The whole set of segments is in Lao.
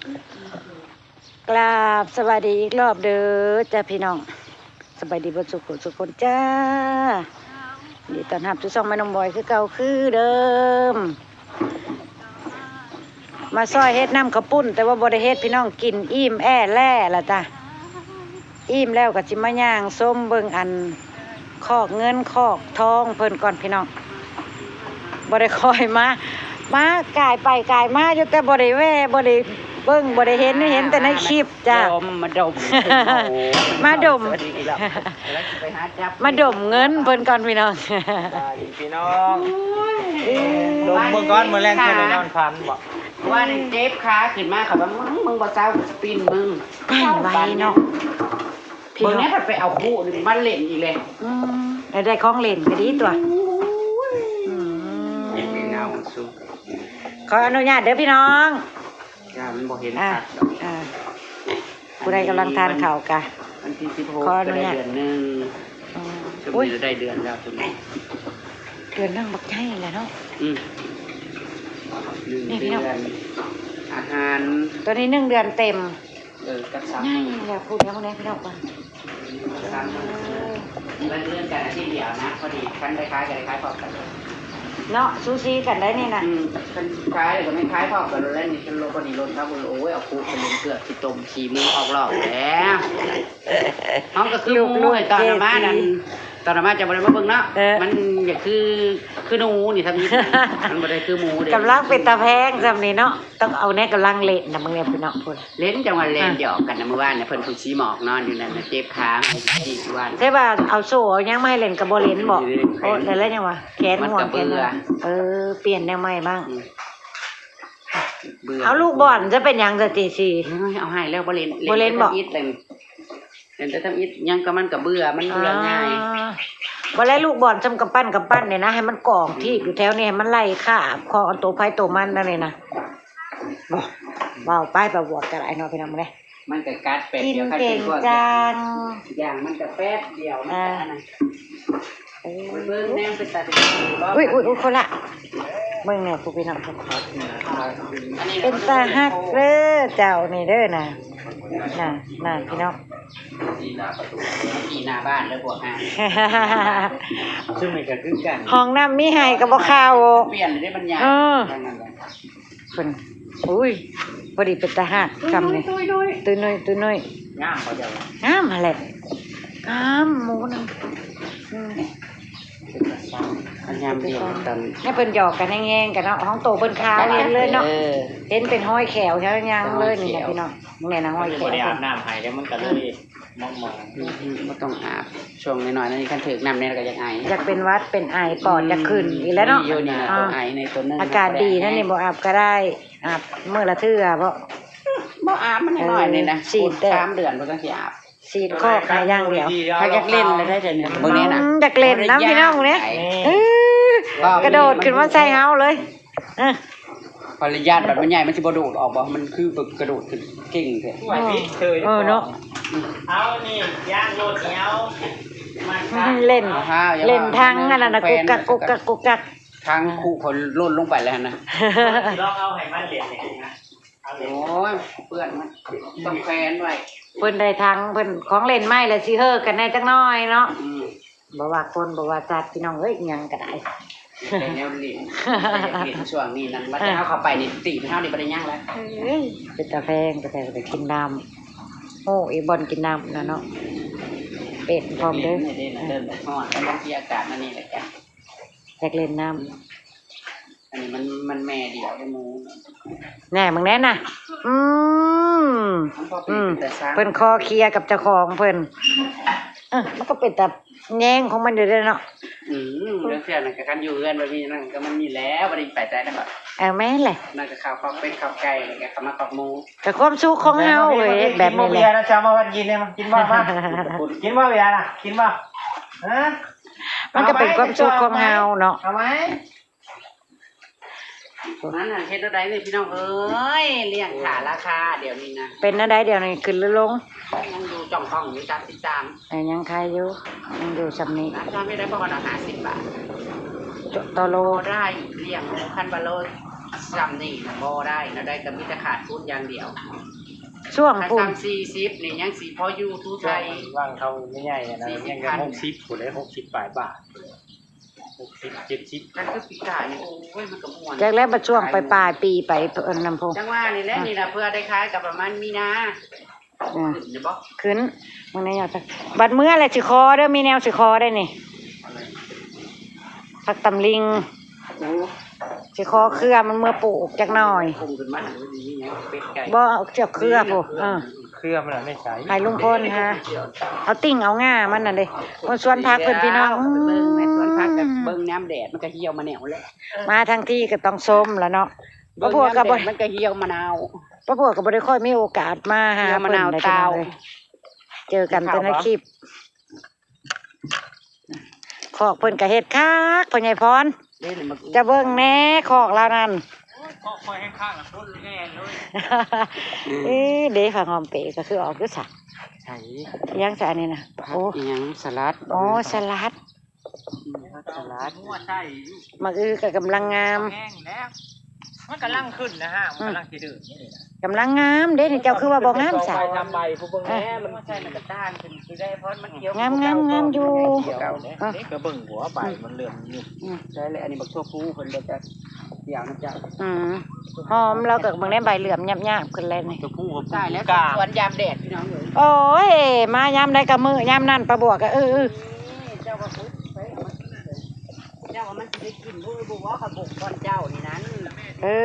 ກາບສະບາຍດີອີກລອບເດີຈ້າພີ່ນ້ອງ ສະບາຍດີເບິດສູ່ຜູ້ສູ່ຄົນຈ້າ ຍິນດີຕ້ອນຮັບສູ່ຊ່ອງແມ່ນ້ອງບອຍຄືເກົ່າຄືເດີມ. ມາຊ່ອຍເຮັດນ້ຳເຂົ້າປຸ້ນ ແຕ່ວ່າບໍ່ໄດ້ເຮັດພີ່ນ້ອງ ກິນອີ່ມແອແລ້ລະຈ້າ. ອີ່ມແລ້ວກໍຊິມາຍ່າງຊົມເບິ່ງອັນ ຄອກເງິນຄອກທອງເພິ່ນກ່ອນພີ່ນ້ອງ ບໍ່ໄດ້ຄ່ອຍມາ ມາກາຍໄປກາຍມາຢູ່ ແຕ່ບໍ່ໄດ້ແວ່ ບໍ່ໄດ້ເບິ່ງ ບໍ່ໄດ້ເຫັນ ເຫັນແຕ່ໃນຄລິບຈ້າ ມາດົມ ມາດົມ ມາດົມເງິນເພິ່ນກ່ອນພີ່ນ້ອງ ພີ່ນ້ອງ ດົມເບິ່ງກ່ອນ ມື້ແລງຄືນໄດ້ນອນຝັນບໍ່ ວ່າເຈັບຂາຂຶ້ນມາ ເຂົາວ່າ ມຶງ ມຶງບໍ່ເຊົາ ກູຊິປິ່ນມຶງ ຕາຍໄວເນາະ. ພີ່ນ້ອງ ເບິ່ງແນ່ ໄປເອົາຄຸມາຫຼິ້ນອີກແລ້ວ ອືມ ໄດ້ຂອງຫຼິ້ນກໍດີຕົວະ ອືມ ເປັນເງົາສຸ ຂໍອະນຸຍາດເດີພີ່ນ້ອງ ຢ້ານມັນບໍ່ເຫັນ ອ່າ ຄັກດອກ ອ່າ ຜູ້ໃດກຳລັງທານເຂົ້າກະ ວັນທີສິບຫົກ ກໍໄດ້ເດືອນໜຶ່ງ ອືມ ຊຸມນີ້ໄດ້ເດືອນແລ້ວ ຊຸມນີ້ ເດືອນໜຶ່ງບັກໃຫຍ່ແຫຼະເນາະ ອືມ ໜຶ່ງເດືອນ ອາຫານ ຕອນນີ້ໜຶ່ງເດືອນເຕັມ. ເອີ ກັບສາມ ໃຫຍ່ແລ້ວ ພຸ້ນແລ້ວ ພຸ້ນແລ້ວ ພີ່ນ້ອງ ກັບສາມ ເອີ ເດືອນກັນອາທິດດຽວນະ ພໍດີ ຄັນໄດ້ຂາຍກໍໄດ້ຂາຍພ້ອມກັນເນາະ ສູສີກັນໄດ໋ນີ້ນະ ອືມ ຄັນຂາຍກໍແມ່ນຂາຍພ້ອມກັນໂລດແລ້ວນີ້ ຈົນໂລດ ພໍດີໂລດເຂົາ ໂອ້ຍ ເອົາຄຸມາຫຼິ້ນ ເກືອບຊິຕົມຂີ້ໝູອອກລອກແລ້ວ ເຮົາກໍຄືໝູ ຕອນອາມານັ້ນ ຕອນອາມາຈະບໍ່ໄດ້ມາເບິ່ງເນາະ ເອີ ມັນຢາກຄື ຄືໜູນີ້ ທຳອິດ ມັນບໍ່ໄດ້ຄືໝູເດ້ ກຳລັງເປັນຕາແພງຊ່ຳນີ້ເນາະ. ຕ້ອງເອົາແນວກຳລັງເຫຼັ້ນນະ ມຶງແນ່ພີ່ນ້ອງພຸ້ນ ເຫຼັ້ນຈັ່ງວ່າເຫຼັ້ນ ອ່ະ ຫຍອກກັນນະ ມື້ວານນະ ເພິ່ນຜູ້ສີໝອກນອນຢູ່ນັ້ນນະ ເຈັບຂາ ໃຫ້ວານ ແຕ່ວ່າເອົາໂສ້ເອົາຫຍັງມາໃຫ້ເຫຼັ້ນກໍບໍ່ເຫຼັ້ນບໍ? ນີ້ເດ້ ໂອ້ ແຂນ ແລ້ວ ແລ້ວຫຍັງວະ ແຂນຫວງ ແຂນ ມັນກໍເບື່ອ ເອີ ປ່ຽນແນວໃໝ່ບ້າງ ອືມ ເບື່ອ ເອົາລູກບອນຈະເປັນຫຍັງຊະຕິ ສີ ໂອ້ຍ ເອົາໃຫ້ແລ້ວບໍ່ເຫຼັ້ນ ບໍ່ເຫຼັ້ນບໍ? ເຫຼັ້ນແຕ່ທຳອິດ ເຫຼັ້ນແຕ່ທຳອິດ ຫຍັງກໍມັນກໍເບື່ອ ມັນເບື່ອງ່າຍ ອ່າ ບໍ່ແລ້ວລູກບອນຊ່ຳກຳປັ້ນກຳປັ້ນນີ້ນະ ໃຫ້ມັນກອງຖີບຢູ່ແຖວນີ້ ໃຫ້ມັນໄລ່ຄາບຂອງອັນໂຕໃຜໂຕມັນນັ້ນນີ້ນະ ບໍ່ ເວົ້າໄປ ປາບວດກໍໄດ້ເນາະ ພີ່ນ້ອງເດ້ ມັນກໍກັດແປບດຽວ ຄັນເປັນພວກຢ່າງ ຢ່າງມັນກໍແປບດຽວ ມັນກໍອັນນັ້ນ ອ່າ ເບິ່ງແນວເປັນຕາເປັນ ອຸ້ຍ ອຸ້ຍ ອຸ້ຍ ຄົນລະ ເບິ່ງແນວຜູ້ພີ່ນ້ອງ ອັນນີ້ເປັນຕາຮັກເດີເຈົ້ານີ້ເດີນະ ນະ ນະ ພີ່ນ້ອງ ທີ່ໜ້າບ້ານເດີພວກເຮົາ ຊຶ່ງນີ້ກໍຄືກັນ ຫ້ອງນ້ຳມີໃຫ້ກໍບໍ່ເຂົ້າ ປ່ຽນເດ້ ມັນຍາກ ເອີ ເພິ່ນ ອຸ້ຍ ພໍດີເປັນຕາຮັກຊ່ຳນີ້ ຕຸ້ຍໆ ຕຸ້ຍໆ ງາມບໍ່ເຈົ້າ ງາມຫັ້ນແຫຼະ ງາມໝູນະ ອືມ ເປັນຕາຊັງ ອັນຍາມດຽວກັນ ໃຫ້ເພິ່ນຫຍອກກັນແຮງໆ ກັນເນາະ ຂອງໂຕເພິ່ນຂາວເຫັນເລີຍເນາະ ເອີ ເຫັນເປັນຮອຍແຂ້ວແຖວຍາງເລີຍນີ້ນະ ຮອຍແຂ້ວ ພີ່ນ້ອງ ແມ່ນນະ ຮອຍແຂ້ວ ບໍ່ໄດ້ອາບນ້ຳໃຫ້ແລ້ວ ມັນກໍເລີຍ ອືມ ບໍ່ຕ້ອງອາບ ຊ່ວງນ້ອຍໆ ນີ້ຄັນຖືກນ້ຳແດ່ກໍຢາກໄອ ຢາກເປັນຫວັດເປັນໄອ ປອດຢາກຂຶ້ນອີກແລ້ວເນາະ ຢູ່ນີ້ນະ ອ່າ ໄອໃນຕົວໜຶ່ງ ອາກາດດີນັ້ນນີ້ ບໍ່ອາບກໍໄດ້ ອາບມື້ລະເທື່ອບໍ? ບໍ່ອາບ ມັນນ້ອຍໆ ນີ້ນະ ເອີ ສາມເດືອນບໍ່ຕ້ອງຊິອາບ ສີດຄອກໃຫ້ຢ່າງດຽວ ຫາກຢາກຫຼິ້ນແລ້ວໄດ໋ ດຽວນີ້ ເບິ່ງແນ່ນະ ອືມ ຢາກຫຼິ້ນນຳພີ່ນ້ອງເດ້ ເອີ ກະໂດດຂຶ້ນມາໃສ່ເຮົາເລີຍ ເອີ ພະຍາດບັດມັນໃຫຍ່ ມັນຊິບໍ່ໂດດອອກບໍ? ມັນຄືແບບກະໂດດຂຶ້ນເກັ່ງແທ້ ໂອ້ຍ ເອີເນາະ ເອົານີ້ ຍ່າງໂລດ ເອົາ ມາ ເຫຼັ້ນ ເຫຼັ້ນທາງອັນນັ້ນນະ ກຸກກັກ ກຸກກັກ ກຸກກັກ ທາງຄຸເຂົາຫຼົ່ນລົງໄປແລ້ວຫັ້ນນະ ລອງເອົາໃຫ້ມັນເຫຼັ້ນເລີຍນະ ໂອ້ຍ ເປື້ອນ ມັນຕ້ອງແຂວນໄວ້ ເພິ່ນໄດ້ຖັງ ເພິ່ນຂອງເຫຼັ້ນໃໝ່ແລ້ວ ຊິເຮີກັນແດ່ຈັກໜ້ອຍເນາະ ອືມ ບໍ່ວ່າຄົນ ບໍ່ວ່າສັດ ພີ່ນ້ອງເອີຍ ອີ່ຫຍັງກໍໄດ້ ແຕ່ແນວຫຼິ້ນ ແຕ່ຢາກຫຼິ້ນຊ່ວງນີ້ນັ້ນ ວ່າແຕ່ເຮົາເຂົ້າໄປນີ້ ຕີນເຮົານີ້ບໍ່ໄດ້ຫຍັງແລ້ວ ເອີຍ ເປັນຕາແພງ ແຕ່ກໍໄດ້ກິນນ້ຳ ໂອ້ ອີກບ່ອນກິນນ້ຳນະເນາະ ເປັນພ້ອມເດີ ເລີ່ມຮ້ອນ ແລ້ວມັນຊິອາກາດອັນນີ້ແຫຼະ ຢາກຫຼິ້ນນ້ຳ ອັນນີ້ມັນ ມັນແມ່ດຽວເດ້ໝູ ແນ່ ເບິ່ງແນ່ນະ ອືມ ມັນພໍ ອືມ ເປັນຕາຊ້າງ ເພິ່ນຂໍເຄຍກັບເຈົ້າຂອງເພິ່ນ ເອີ ມັນກໍເປັນຕາແຍງຂອງມັນຢູ່ເດ້ເນາະ ອືມ ເລື່ອງເທື່ອນັ້ນກໍຄັນຢູ່ເຮືອນແບບນີ້ນັ້ນກໍມັນມີແລ້ວ ບໍ່ໄດ້ໄປໃສນຳ ເອີ ແມ່ນແຫຼະ ນັ້ນກໍເຂົ້າຄອກເປັດເຂົ້າໄກ່ ແລ້ວກໍເຂົ້າມາຄອກໝູ ກໍຄວາມສຸກຂອງເຮົາເວີຍ ແບບນີ້ແຫຼະ ກິນເບຍນະ ຈະມາວັນກິນນີ້ ກິນບໍ່ ມາ ກິນບໍ່ເບຍນະ ກິນບໍ່ ຮະ ມັນກໍເປັນຄວາມສຸກຂອງເຮົາເນາະ ເອົາໄວ້ ນັ້ນນະ ເຮັດແນວໃດນີ້ພີ່ນ້ອງເອີຍ ລ້ຽງຖ້າລາຄາດຽວນີ້ນະ ເປັນແນວໃດດຽວນີ້ ຂຶ້ນຫຼືລົງ? ຍັງຢູ່ ຈ້ອງກ້ອງຢູ່ ສາມສິບສາມ ເອີ ຍັງຂາຍຢູ່ ຍັງຢູ່ຊ່ຳນີ້ ລາຄາໄດ້ປະມານຫ້າສິບບາດ ຕໍ່ໂລ ພໍໄດ້ລ້ຽງ ຄັນວ່າໂລ ຊ່ຳນີ້ນະບໍ່ໄດ້ນະ ໄດ້ກໍມີແຕ່ຂາດທຶນຢ່າງດຽວ. ຊ່ວງພຸ້ນ ຄັນຊ່ຳສີ່ສິບນີ້ຍັງຊິພໍຢູ່ທູໄທ. ຊ່ວງຫວ່າງເຂົາໃຫຍ່ໆນະ ສີ່ສິບ ຍັງ ພັນ ຫົກສິບພຸ້ນເດ້ ຫົກສິບປາຍບາດ ຫົກສິບ ເຈັດສິບ. ຄັນຄືປີກາຍນີ້ ໂອ້ຍ ມັນກໍມ່ວນ ຈັກແລ້ວ ບັດຊ່ວງປາຍໆປີໄປ ອັນນັ້ນພຸ້ນ. ຈັ່ງວ່ານີ້ແຫຼະ ອ່ະ ນີ້ລະ ເພື່ອໄດ້ຂາຍກໍປະມານມີນາ. ອືມ ຂຶ້ນ ມື້ນີ້ຢາກ ບັດເມືອແລ້ວຊິຂໍເດີ ມີແນວຊິຂໍໄດ້ນີ້ ຜັກຕຳລິງ ຊິຂໍເຄືອມັນເມືອປູກຈັກໜ່ອຍ. ບໍ່ ເອົາເຄືອພຸ້ນ ເອີ ເຄືອມັນໃນໃສ ໃຫ້ລຸງພົນຫາ ເອົາຕິ່ງເອົາງ່າມັນນັ້ນເດ້. ຄົນສວນຜັກເພິ່ນ ພີ່ນ້ອງ ເບິ່ງໃນສວນຜັກ ອືມ ເບິ່ງຍາມແດດມັນກໍຫ່ຽວມາແນວແຫຼະ. ມາທັງທີກໍຕ້ອງຊົມລະເນາະ. ປ້າບົວກໍບໍ່ ມັນກໍຫ່ຽວມະນາວ ປ້າບົວກໍບໍ່ໄດ້ຄ່ອຍມີໂອກາດມາຫາເພິ່ນ ເຈີກັນແຕ່ໃນຄລິບ. ຄອກເພິ່ນກໍເຮັດຄັກ ພໍ່ໃຫຍ່ພອນ ເຈົ້າເບິ່ງແດ່ ຄອກລາວນັ້ນ. ໂອ້ຍ ຄອກຂ້ອຍແຮ່ງຄັກລະ ຄົນແກ່ເລີຍ. ເອີ ເດ້ ຜັກຫອມເປກໍຄືອອກຢູ່ຊະ ໃສ ອີຫຍັງຊະອັນນີ້ນະ. ໂອ້ ອີຫຍັງ ສະຫຼັດ ອໍ ສະຫຼັດ. ອືມ ຜັກສະຫຼັດ ໝາກອຶກໍກຳລັງງາມ ແຫ້ງແລ້ວ ມັນກຳລັງຂຶ້ນນະຮະ ມັນກຳລັງຊິເດີນນີ້ນະ ກຳລັງງາມເດ້ນີ້. ເຈົ້າຄືວ່າບໍ່ງາມຊະ ສອງໃບສາມໃບ ຜູ້ເບິ່ງແດ່ ມັນໃສ່ ມັນກະຕ່າງຂຶ້ນຢູ່ໄດ໋ ເພາະມັນຂຽວ ງາມໆໆຢູ່ ຂຽວ ເອີ ກໍເບິ່ງຫົວໃບມັນເລີ່ມຍຸບ ອືມ ໃຊ່ແລ້ວ. ອັນນີ້ບັກຖົ່ວພູເພິ່ນກໍຈະ ດຽວນະເຈົ້າ ອືມ ຫອມ ລາວກໍເບິ່ງໃນໃບເຫຼື້ອມຍາບໆຂຶ້ນແລ້ວນີ້ ຕົວຜູ້ກໍ ຕາຍແລ້ວ ສວນຍາມແດດ ພີ່ນ້ອງເອີຍ. ໂອ້ຍ ມາຍາມໃດກໍມື້ຍາມນັ້ນ ປ້າບົວກໍ ເອີ ເອີ ນີ້ເຈົ້າວ່າພຸດໄປ ເຈົ້າວ່າມັນຊິໄດ້ກິນບໍ່ ບໍ່ວ່າເຂົາບົກກ່ອນເຈົ້ານີ້ນັ້ນ. ເອີ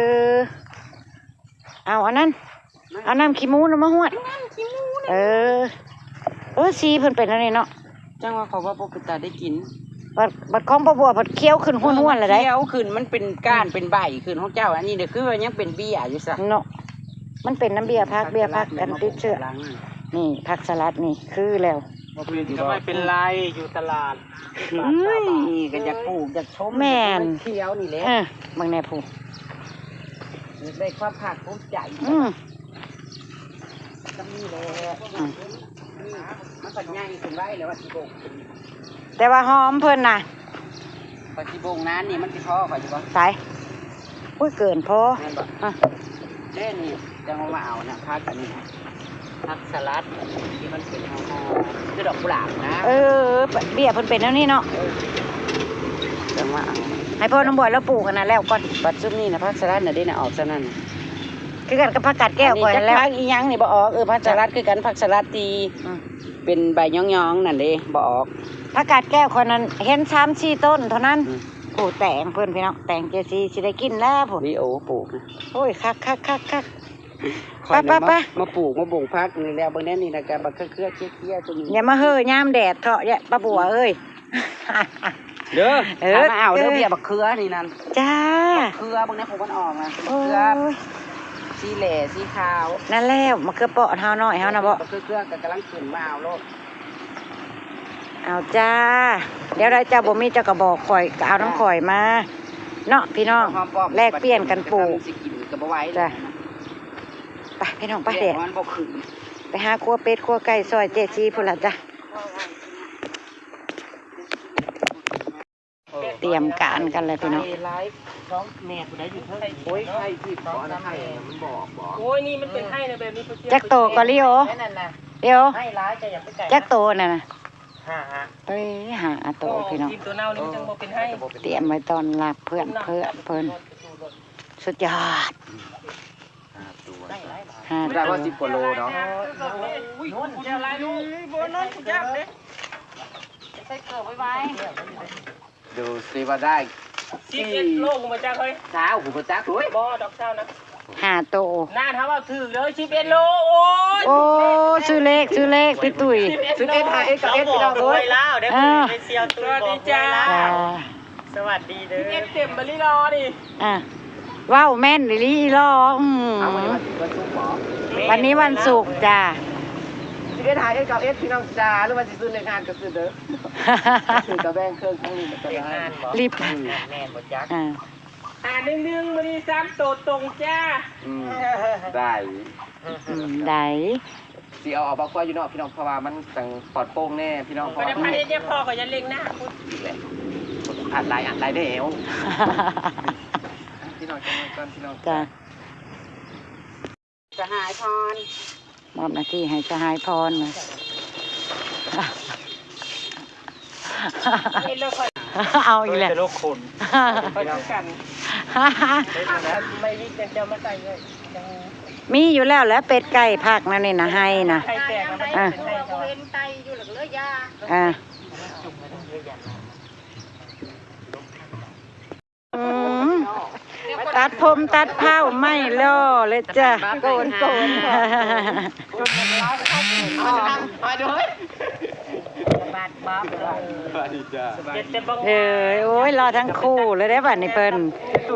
ເອົາອັນນັ້ນ ເອົານ້ຳຂີ້ໝູນຳມາຫວດ ນ້ຳຂີ້ໝູນະ. ເອີ ເອີ ສີເພິ່ນເປັນອັນນີ້ເນາະ ຈັ່ງວ່າເຂົາວ່າບໍ່ເປັນຕາໄດ້ກິນ. ບັດ ບັດຂອງປ້າບົວພັດຂຽວຂຶ້ນຫ້ວນໆແລ້ວໃດ໋ ມັນຂຽວຂຶ້ນ ມັນເປັນກ້ານເປັນໃບຂຶ້ນ. ຂອງເຈົ້າອັນນີ້ເດ້ ຄືວ່າຍັງເປັນເບ້ຍຢູ່ຊະເນາະ. ມັນເປັນນຳເບ້ຍຜັກ ເບ້ຍຜັກກັນຕິດເຊື້ອ. ນີ້ ຜັກສະຫຼັດນີ້ຄືແລ້ວ ບໍ່ເປັນກໍໄປເປັນໄລຢູ່ຕະຫຼາດ ເອີຍ ກໍຢາກປູກຢາກຊົມ ແມ່ນ ຢາກເປັນຂຽວນີ້ແຫຼະ. ເອີ ເບິ່ງແດ່ຜູ້ ຢາກໄດ້ຄວາມພາກພູມໃຈ ອືມ ກໍມີແຫຼະ ອືມ ມັນກໍໃຫຍ່ຂຶ້ນໄວແລ້ວວ່າຊິບົກ ແຕ່ວ່າຫອມເພິ່ນນະ ຂ້ອຍຊິບົກນານນີ້ ມັນຊິພໍຂ້ອຍຢູ່ບໍ່? ໃສ ອຸ້ຍ ເກີນພໍ ແມ່ນບໍ່? ອະ ເດ້ນີ້ ຈັ່ງວ່າມາເອົານະ ຜັກອັນນີ້ ຜັກສະຫຼັດທີ່ມັນເປັນຫໍ່ໆ ຄືດອກກຸຫຼາບນະ. ເອີ ເບ້ຍເພິ່ນເປັນແນວນີ້ເນາະ ເອີ ຈັ່ງວ່າເອົາ ໃຫ້ພໍ່ນ້ອງບອຍລາວປູກອັນນັ້ນແລ້ວກ່ອນ. ບັດຊຸມນີ້ນະ ຜັກສະຫຼັດນະເດ້ນະ ອອກຊ່ຳນັ້ນ ຄືກັນກັບຜັກກາດແກ້ວຂ້ອຍຫັ້ນແຫຼະ. ອັນນີ້ຈັກຜັກອີຫຍັງນີ້ບໍ່ອອກ ເອີ ຜັກສະຫຼັດຄືກັນ ຜັກສະຫຼັດທີ່ ອືມ ເປັນໃບຍອງໆນັ້ນເດ້ ບໍ່ອອກ. ຜັກກາດແກ້ວຂ້ອຍນັ້ນເຫັນສາມສີ່ຕົ້ນເທົ່ານັ້ນ. ອືມ ໂອ້ ແຕງເພິ່ນ ພີ່ນ້ອງ ແຕງເຈຊີ ຊິໄດ້ກິນແລ້ວພຸ້ນ. ວິໂອ ປູກ ໂອ້ຍ ຄັກໆໆໆ ໄປໆໆ ມາ ມາປູກມາບົງຜັກນີ້ແລ້ວ ເບິ່ງແນວນີ້ນະ ກະບັກເຄືອໆ ເຄຍໆ ຊຸມນີ້ ຢ່າມາເຫີຍາມແດດເທາະ ຢ່າ ປ້າບົວເອີຍ. ເດີ ເອີ ຫາມາເອົາເດີ ເອີ ເບ້ຍບັກເຄືອນີ້ນັ້ນ ຈ້າ ບັກເຄືອເບິ່ງໃນຜູ້ມັນອອກນະ ໂອ້ຍ ເຄືອສີແຫຼສີຂາວ ນັ້ນແລ້ວ ມະເຂືອເປາະເຮົານ້ອຍເຮົານະບໍ ບັກເຄືອກໍກຳລັງຂຶ້ນ ມາເອົາໂລດ ເອົາຈ້າ. ແນວໃດເຈົ້າບໍ່ມີເຈົ້າກໍບອກຂ້ອຍ ກໍເອົານຳຂ້ອຍມາເນາະ ພີ່ນ້ອງ ແລກປ່ຽນກັນປູກ ຊິກິນກໍບໍ່ໄຫວ ຈ້າ ໄປ ພີ່ນ້ອງ ໄປ ແດດ ແດດມັນບໍ່ຂຶ້ນ ໄປຫາຄົວເປັດຄົວໄກ່ຊ່ອຍເຈຊີພຸ້ນລະຈ້າ. ຕຽມການກັນແລ້ວພີ່ນ້ອງ ໂອ້ຍ ໄຂ່ທີ່ບໍ່ ອັນໄຂ່ມັນບໍ່ອອກບໍ່ ໂອ້ຍ ນີ້ມັນເປັນໄຂ່ນະ ແບບນີ້ ຈັກໂຕກໍລີໂອ ລີໂອ ຈັກໂຕນັ້ນນະ ຫ້າ ເອີຍ ຫ້າໂຕພີ່ນ້ອງ ຕຽມໄວ້ຕ້ອນຮັບເພື່ອນ ເພື່ອເພິ່ນ ສຸດຍອດ. ຫ້າໂຕ ຫ້າໂຕ ໄດ້ວ່າສິບກວ່າໂລເນາະ ໂອ້ຍ ໂອ້ຍ ບໍ່ນອນ ໃສ່ເກີບໄວໆ ດູຊິວ່າໄດ້ສິບເອັດໂລ ບໍ່ຈັກເຮີ້ຍ ຊາວ ບໍ່ຈັກເຮີ້ຍ ບໍ່ດອກ ຊາວນະ ຫ້າໂຕ ນັ້ນ ເຮົາເວົ້າຖືກເດີ ສິບເອັດໂລ ໂອ້ຍ ໂອ້ ຊື້ເລກ ຊື້ເລກ ພີ່ຕຸ້ຍ ສິບເອັດ ຫ້າເອັດ ເກົ້າເອັດ ພີ່ນ້ອງເອີຍ ລາວເດີ ເອີ ໄປສ່ຽວຕຸ້ຍ ສະຫວັດດີຈ້າ ສະຫວັດດີເດີ ສິບເອັດ ເຕັມບາລີລໍນີ້ ອ່າ ເວົ້າແມ່ນອີ່ຫຼີອີ່ຫຼໍ ອືມ ເອົາ ວັນນີ້ວັນສຸກບໍ່ ວັນນີ້ວັນສຸກຈ້າ ສິບເອັດ ຫ້າເອັດ ເກົ້າເອັດ ພີ່ນ້ອງຈ້າ ຫຼືວ່າຊິຊື້ເລກງານກໍຊື້ເດີ ຊື້ກະແບ່ງເຄື່ອງທາງນີ້ກໍໄດ້ ເລກງານບໍ່ ລິບ ອືມ ແມ່ນບໍ່ຈັກ ອ່າ ຫ້າໜຶ່ງໜຶ່ງ ມື້ນີ້ສາມໂຕຕົງຈ້າ ອືມ ໄດ້ ອືມ ໄດ້ ຊິເອົາອອກມາຄົວຢູ່ນອກພີ່ນ້ອງ ເພາະວ່າມັນຈັ່ງປອດໂປ່ງແດ່ພີ່ນ້ອງ ເພາະວ່າ ບໍ່ໄດ້ພາເຮັດຫຍັງ ພໍ່ກໍຢ່າເລັງໜ້າພຸ້ນ ອີກແລ້ວ ອັດຫຼາຍ ອັດຫຼາຍແລ້ວ ຊິ จ้ะ สหายพร มอบหน้าที่ให้สหายพรนะ เอาอีกแล้ว ตลกคน ไปคือกัน ไม่วิกเจ้ามาใส่เลย มีอยู่แล้วแหละ เป็ดไก่ผักนั่นนี่นะ ให้นะ ไข่แตกแล้วมัน อ่ะ เป็นไข่ก่อน อ่ะ อืม ตัดผมตัดเผ้าไม่หล่อเลยจ้ะ โกน โกน มาดู สวัสดีจ้า เอ้ย โอ้ย หล่อทั้งคู่เลยเด้บัดนี้เพิ่น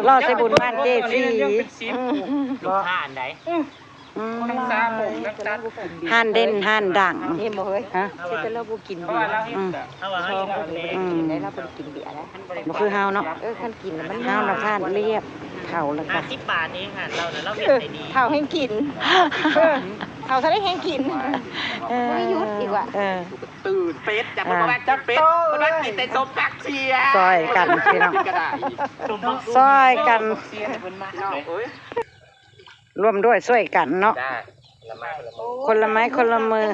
หล่อใส่บุญบ้านเจซี ผ่านได อืม ห้านเด่นห้านดัง เห็นบ่เฮ้ย ฮะ แต่เราบ่กินเบียร์ อืม อืม ได้ เราบ่ได้กินเบียร์แล้ว บ่คือเฮาเนาะ เออ คันกินแล้วมัน เฮาน่ะทานเรียบ เฒ่าแล้วก็ ห้าสิบบาทเอง อาหารเราน่ะ เราเฮ็ดได้ดี เฒ่าแฮงกิน เออ เฒ่าซะได้แฮงกิน เออ บ่ได้หยุดอีกว่ะ เออ ตื่นเป็ดจ้ะ อ่า เพิ่นว่าจักเป็ด เพิ่นว่ากินแต่ส้มปักเสีย ซอยกันพี่น้อง ก็ได้ ซอยกัน เนาะ เอ้ย ร่วมด้วยช่วยกันเนาะ จ้า คนละไม้คนละมือ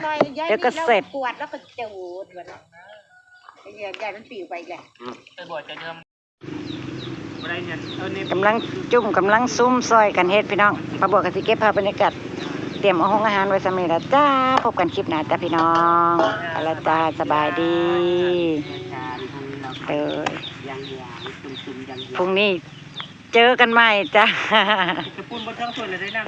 เดี๋ยวก็เสร็จ ขวดแล้วก็จูด ไอ้เหี้ย ใหญ่มันปิวไปอีกแล้ว อืม ไปบ่อยแต่เดิม บ่ได้เงิน เออ นี่ กำลังจุ่ม กำลังซุ่มซอยกันเฮ็ดพี่น้อง ป้าบัวก็สิเก็บภาพบรรยากาศ เตรียมเอาห้องอาหารไว้ส่ำนี้ล่ะจ้า พบกันคลิปหน้าจ้าพี่น้อง ไปละจ้า สบายดี เด้อ พรุ่งนี้เจอกันใหม่จ้า จะปูนบนเครื่องส่วนเลยได้นั่ง